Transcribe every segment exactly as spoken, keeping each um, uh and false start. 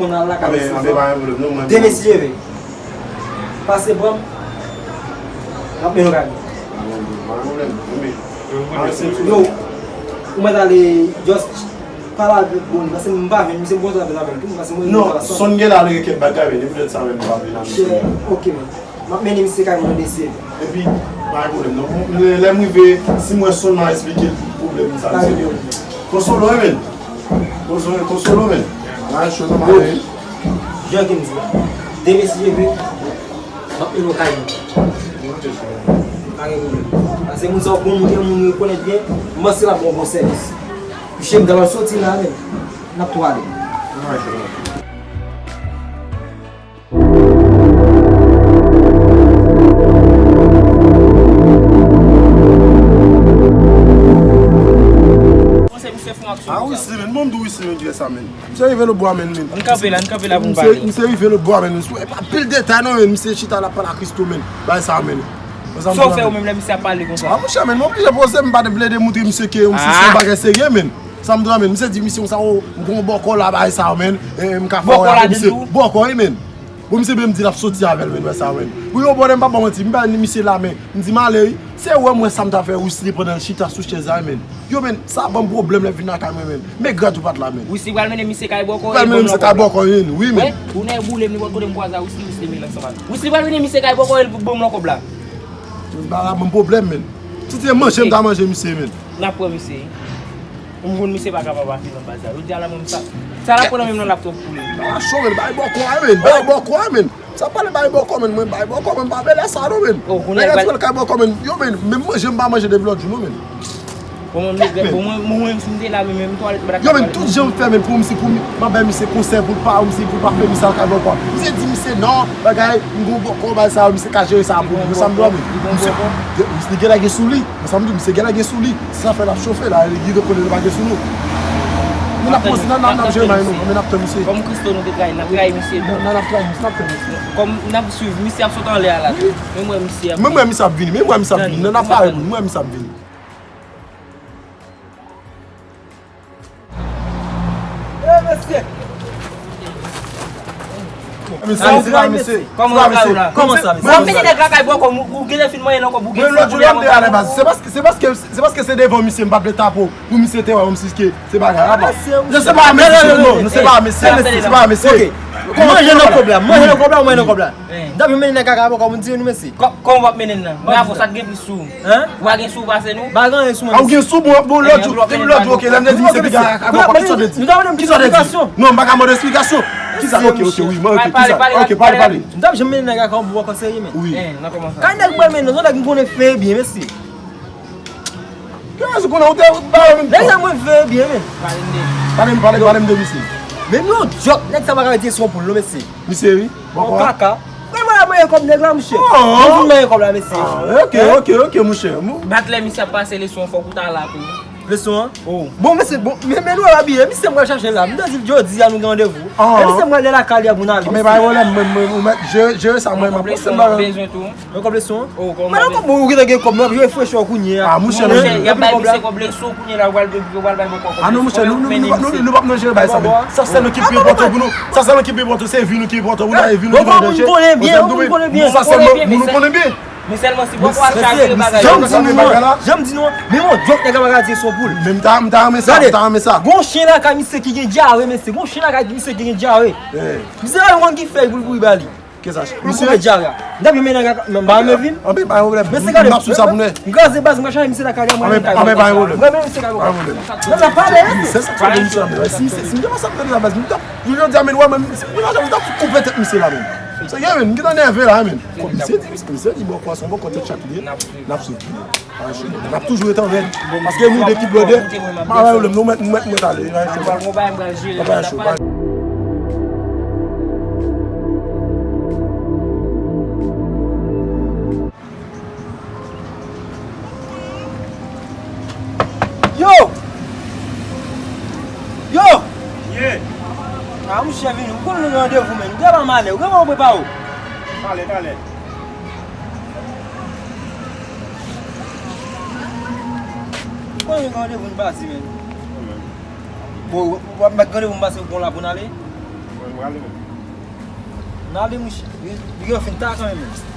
N al lakay mwen sou zòn. Demen si Dye vle. Pase pran m, m ap mennen w kay mwen. Pa gen pwoblèm, pa gen pwoblèm. Yo, ou mèt ale, just pale avèk Boni, paske m pa vin, misye m kontre avèk avèk tou, paske mwen... Non, Son gen la, li gen kèk bagay, men li poutèt sa menm m pa vin a misye. Ok, men. M ap mennen misye kay mwen de Dye vle. Epi, pa gen pwoblèm, non. Lè, lè m rive, si m wè Son, m a eksplike l pwoblèm sa, misye gen. Konsolo, wi, men. Konsolo, konsolo, men. Bagay cho, non, bagay. Jan ke m di la. Demen si Dye vle, m ap mennen w kay mwen. Pa gen pwoblèm. Paske moun sa yo bon moun, gen moun yo rekonèt byen, m panse l ap ba w bon sèvis. Misye m ta pral soti la menm. N ap tou ale. Panse misye fè yon aksyon konsa. Ah, Wisly, men. Bon, m di w Wisly, men, ki fè sa, men. Misye rive lòtbò a, men, men. Ann kanpe la, ann kanpe la pou n pale. Misye, misye rive lòtbò a, men. Misye, e pa pil detay, non, men. Misye chita la pale ak Christo, men. Bagay sa, men. Sa w fè ou menm lè misye ap pale konsa? Ah, monchè, men, m oblije poze, m pa t vle demoutre misye ke misye se yon bagay serye, men. Sa m di w la, men. Misye di misye konsa, o, m gen yon bòkò la, bagay sa, men. E, m ka fè w avè misye. Bòkò la di tou? Bòkò, wi, men. Bon, misye menm di l ap soti avè l, men, wè sa, men. Wi, o, bòdè, m pa ba w manti, m pa ni misye la, men. M di m ale, wi. Se wè m wè sa m ta fè Wisly pandan l chita sou chèz la, men. Yo, men, sa ban m pwoblèm lè vin lakay mwen, men. Men grad ou pa t la, men. Wisly pral mennen misye kay bòkò. Pral mennen misye kay bòkò, men. Wi, men. Wè, ou nèg boule m, nenpòt kote m kwaze a Wisly, Wisly mennen ansanm ak. Wisly pral mennen misye kay bòkò, el pou ban m lòt kòb la. Ba la ban m pwoblèm, men. Si te manje, m ta manje misye, men. N ap pran misye. M konn misye pa kapab afe nan baz la. Jodi a la, mwen, sa, sa l ap pran nan men m nan, l ap twòp pou li. Bagay cho, men, bay bòkò a, men, bay bòkò a, men. Sa pale bay bòkò, men, mwen bay bòkò, mwen pa vle lè sa, non, men. Oh, kounye a, nèg la di l kay bòkò, men, yo, men, menm manje m pa manje depi lòt jou, non, men. Bon, mwen, mwen, mwen, si m te la, men, menm twalèt, m pa t ap... Yo, men, tout jan m fè, men, pou misye, pou m, m ap bay misye konsèy, pou l pa, misye, pou l pa fè misye al kay bòkò a. Misye di misye non, bagay, m gon bòkò, bagay sa, misye ka jere sa pou li. Sa m dwe, men. Misye, misye gen lè gen sou li. Sa m di w, misye genlè gen sou li. Se sa fè l ap chofe la, li gen kote li pa gen sou nou. Men n ap konsi, n ap, n ap jere may nou, men n ap tann misye. Kòm Christo nou te trayi, n ap trayi misye tou. N ap trayi misye, n ap tann misye. Kòm n ap swiv, misye ap sot anlè a la tou. Men m wè misye ap vini. Men m wè misye ap vini, men m wè misye ap vini. Nan n ap pare pou nou, men m wè misye ap vini. Eh, mesye! Mesye, se pa mesye. Kòman w travay la? Kòman sa, mesye? Mwen vini nèg lakay bòkò, ou genlè fin manyen nan kòb, ou gen... Mwen lòt jou la m te alè baz. Se paske, se paske, se paske se devan misye, m pa t vle tape w. Pou misye te wè w, misye ke se bagay la pa. Non, se pa mesye, non, se pa mesye, se pa mesye. Manje nan kòb la, manje nan kòb la, ou manje nan kòb la. M t ap vin mennen nèg lakay bòkò, moun di nou mesye. Kò-, kòman w ap mennen nan? Men avè w, sa k gen plis sou ou? Hein? Ou pa gen sou pase nou? Pa gen anyen sou mwen. Ah, ou gen sou, bon, bon, lòt jou, depi lòt jou, ok, lè m te di misye piga ak bòkò, kisa w te di? Non, m pa ka mande w esplikasyon. Kisa, ok, ok, wi, mwen, ok, kisa? Ok, pale, pale. M t ap janm mennen nèg ak yon bòkò serye, men. Wi. Kay nèg mwen, men, non, nèg m konnen fè byen, mesye. Ki rezon konnen ou te ba yo menm tan? Nèg sa mwen fè byen, men. Pale m de, pale m, pale m, pale m de misye. Menm yon djòk, nèg sa pa ka di se yon poul, non, mesye. Misye, wi. Bon, kaka. Mwen, mwen la manje kòb nèg la, monchè. Mwen vin manje kòb la, mesye. Ah, ok, ok, ok, monchè. Bat lè misye ap pase leson an, fòk ou ta la tou. Leson an? Oh. Bon, mesye, bon, men, men nou ap abiye. Misye mwen chache la. M te di l jodi a nou gen randevou. Men misye mwen lè lakay li a pou n ale. Men pa gen pwoblèm, mwen, mwen, mwen, jere, jere sa, mwen, mwen pase m bagay. Mwen kòb leson an? Oh, kòman? Mwen nan kòb mwen, ou gentan gen kòb, mwen ap jwe fresh ou kounye a. Ah, monchè, men. Monchè, y ap bay misye kòb leson ou kounye a la, ou pral, ou pral bay bòkò kòb leson. Ah, non, monchè, nou, nou, nou, nou, nou p ap nan jere bagay sa, men. Sa sèl ki pi enpòtan pou nou, sa sèl ki pi enpòtan, se vi nou ki enpòtan. Ou nan vi nou ki pran danje. Moun konnen byen, moun konnen byen. Sa sèlman, moun konnen byen. Men sèlman si bòkò a chaje bagay. Jan m di nou an, jan m di nou an, men yon djòk nèg la pa ka di se yon poul. Men m ta, m ta renmen sa, m ta renmen sa. Gon chen lakay misye ki gen dyare, mesye. Gon chen lakay misye ki gen dyare. Misye pa konn ki fèy pou l kouri ba li. Kisa? Pou l koupe dyare a. M t ap renmen nèg la, men m pa renmen vin. Anben, pa gen pwoblèm. Mesye, gade, m ap swiv sa pou nou. M kraze baz, m ka chache misye lakay li a, mwen menm kay. Anben, pa gen pwoblèm. Mwen menm misye kay. Pa gen pwoblèm. Nèg la pale, mesye. Se sa k fè misye la, men. Si misye, si m te pa sa m tande la baz, m t ap, jodi a, men, wè, men, si m te pa sa, m t ap koupe tèt misye la, men. Sa gen, men, m gentan nève la, men. Kòm misye di, misye di bòkò a se yon bòkò tèt chat li ye. N ap swiv. N ap toujou ret anvè l. Paske nou de ki blòdè. Pa bay pwoblèm, nou mèt, nou mèt, mèt ale. Pa bay cho. Yo! Yo! Ye! Ah, monchè, vini. Ou konnen nou gen randevou, men. Ou gen pa malè. Ou gen pa prepare w. Talè, talè. Ou konnen nou gen randevou n pase, men. Bon, w ap mèt randevou m pase pou w la pou n ale? N ale, monchè. Li, li gen fin ta kanmenm.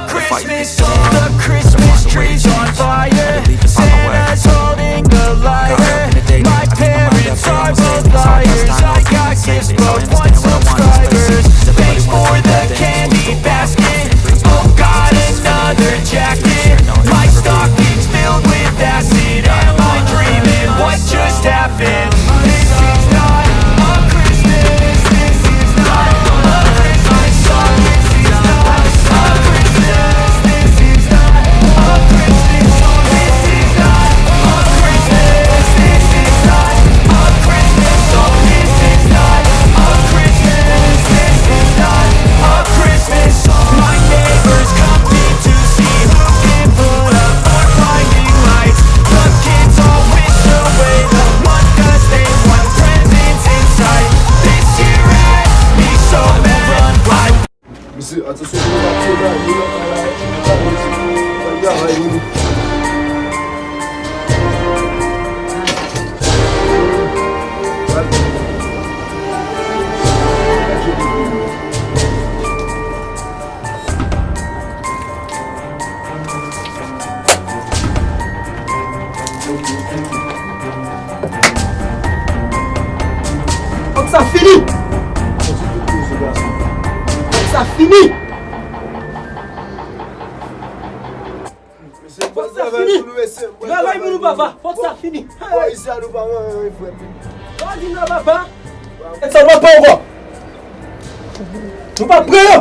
Christmas, all the Christmas trees on fire. Santa's holding the lyre. My parents are both liars. I got gifts but one subscribers. Thanks for the candy basket. Oh God, another jacket. My stocking's filled with acid. Am I dreaming? What just happened? This is not a Christmas. This is not a Christmas song. This is not a Christmas. This is not a Christmas song. This is not a Christmas. This is not a Christmas song. This is not a Christmas. This is not a Christmas song. My neighbors come to see who can put up more blinding lights. The kids all wish away the month 'cause they want presents in sight. This year had me so mad. I Mesye, atansyon pou nou pa tire bay, nou nan kay la, nou pa tire bay, nou. Fòk sa fini! Fòk sa fini! Fòk sa fini! Travay pou nou, papa! Fòk sa fini! Bò isi a nou pa manyen, frè. Sa di la, papa? E sa nou pa ankò. Nou pa pre non.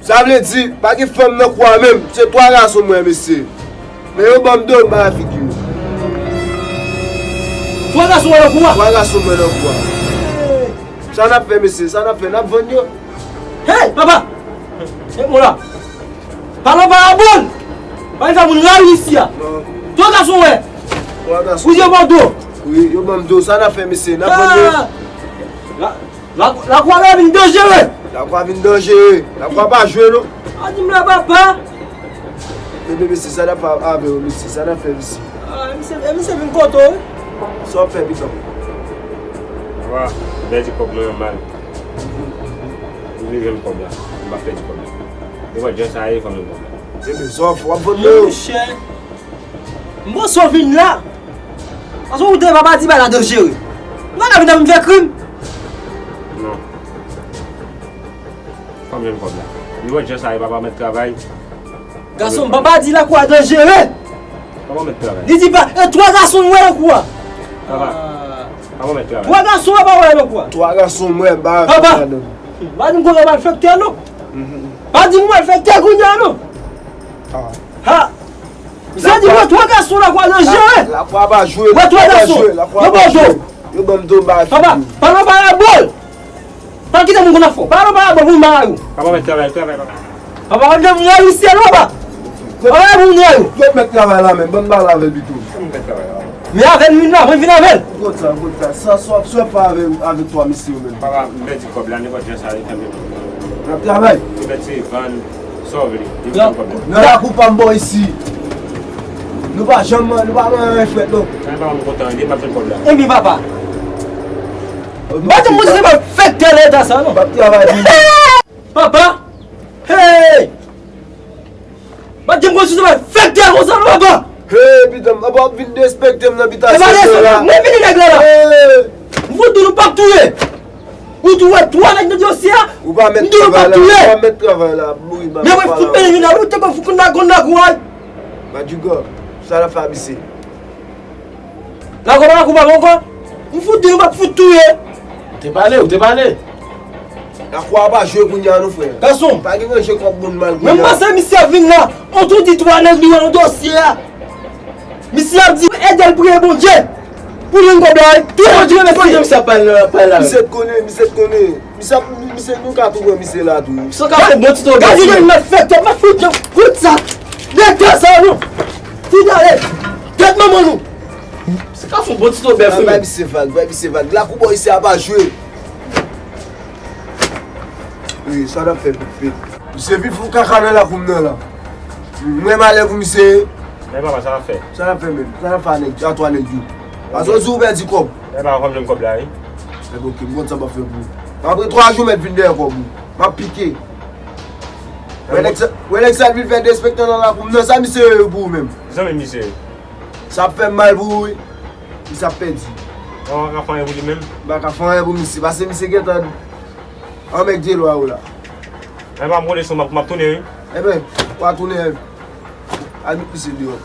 Sa vle di, pa gen fanm nan kou a menm. Se twa gason mwen, mesye. Men yo ban m do, m ba figi yo. Twa gason nan kou a? Twa gason mwen nan kou a. Sa n ap fè, mesye? Sa n ap fè? N ap vann yo? Hey, papa! E bon la. Pale an parabòl! Pa gen sa moun rayi isi a. Non. Twa gason, wè. Twa gason. Wi, yo ban do. Wi, yo ban m do. Sa n ap fè, mesye? N ap vann yo? Ah! La, la, lakou a vin danjere. Lakou a vin danjere. Lakou a pa jwe, non. A di m la, papa. Ebyen, mesye, sa n ap fè avè yo, mesye? Sa n ap fè, mesye? Ah, misye, e misye vin kote w, wi. Sa w ap fè, pitit? Papa, m pèdi kòb mwen an mal. M vin jwenn kòb la. M pa pèdi kòb la. Nenpòt jan sa ye, fò m jwenn kòb la. Ebyen, sa w ap fè, w ap vann mwen yo? Monchè, m panse w vin la. Paske ou te papa di bagay la danjere. Ou pa ka vin ap vin fè krim. Non. Fò m jwenn kòb la. Nenpòt jan sa ye, papa mèt travay. Gason, papa di lakou a danjere. Papa mèt travay. Li di pa, e twa gason m wè nan kou a. Papa, ah, papa mèt travay. Twa gason papa wè nan kou a. Twa gason m wè, m pa... Papa, pa di m kote malfektè non. Mhm. Pa di m malfektè kounye a non. Ah. Ha. Misye di wè twa gason lakou a danjere. Lakou a pa jwe. Wè twa gason. Yo ban do. Yo ban m do, m pa figi. Papa, pa nan parabòl. Pa kite moun konn afè w. Pa nan parabòl pou m ba yo. Papa mèt travay, travay, papa. Papa, pa kite moun rayi syèl, papa. Papa, pa moun rayi. Yo mèt travay la menm, ban m pale avè l pito. Mèt travay la. Men avè l, vin la, mwen vin avè l. Kot sa, kot sa. Sa, sa, sa w ap fè avè, avè twa mesye yo menm? Papa, m pèdi kòb la, nenpòt jan sa ye kanmenm. N ap travay. Yo mèt se vann. Sa w vle? Nan lakou pa m bò isi. Nou pa janm, nou pa manyen frèt non. Sa papa m kontan, li m ap jwenn kòb la. Ebyen papa. M pa janm konn si se malfektè nan eta sa non. M ap travay pou nou. Papa. Hey! M pa janm konn si se malfektè konsa non papa. Hey, pitit, papa ap vin derespekte m nan bitasyon la. Mwen vini nèg la la. Hey! M fout di nou p ap touye. Ou tou wè twa nèg nan dosye a? Ou pa mèt travay la, ou pa mèt travay la, ap mouri ba. Men mwen fout mennen youn nan ou te konn fout konn lagon nan kou a. Madjouga, sa l ap fè a misye? Lagon nan kou pa bon ankò? M fout di nou m ap fout touye. Ou te pale, ou te pale. Lakou a pa jwe kounye a non, frè. Gason, pa gen ranje kòb moun mal kounye a. Menm panse misye ap vin la, on tou di twa nèg li wè nan dosye a. Misye ap di ede l priye Bondye pou jwenn kòb la. Tout Bondye, mesye. Misye ap pale la, pale la. Misye t konnen, misye t konnen. Misye ap, misye, nou ka tou pran misye la tou. Misye ka fè bon ti twò. Gade, gade, m ap fè tèt, m ap fout jan kout sa. Dèyè sa nou. Fout ale. Tèt manman nou. Misye ka fè bon ti twò bèf. Bay misye vag, bay misye vag. Lakou bò isi a pa jwe. Wi, sa n ap fè, Pit Pit? Misye vin fout kaka nan lakou m nan la. Mwen malè pou misye. Men papa, sa n ap fè? Sa n ap fè menm? Sa n ap fè a nèg, a twa nèg yo? Paske w di w pèdi kòb. Men papa, fò m jwenn kòb la, wi. Ebyen, oke, m konn sa m ap fè pou ou. Apre twa jou, mèt vin dèyè kòb ou. M ap pike. Wè nèg sa, wè nèg sa vin fè derespektan nan lakou m nan, sa misye ye pou ou menm? Zanmi misye. Sa ap fè m mal pou ou, wi. Misye ap pèdi. Ou pa ka fè anyen pou li menm? M pa ka fè anyen pou misye, paske misye gentan anmègde lwa yo la. Mwen pa m konnen si m ap, m ap tounen, wi. Ebyen, w a tounen, al met misye deyò.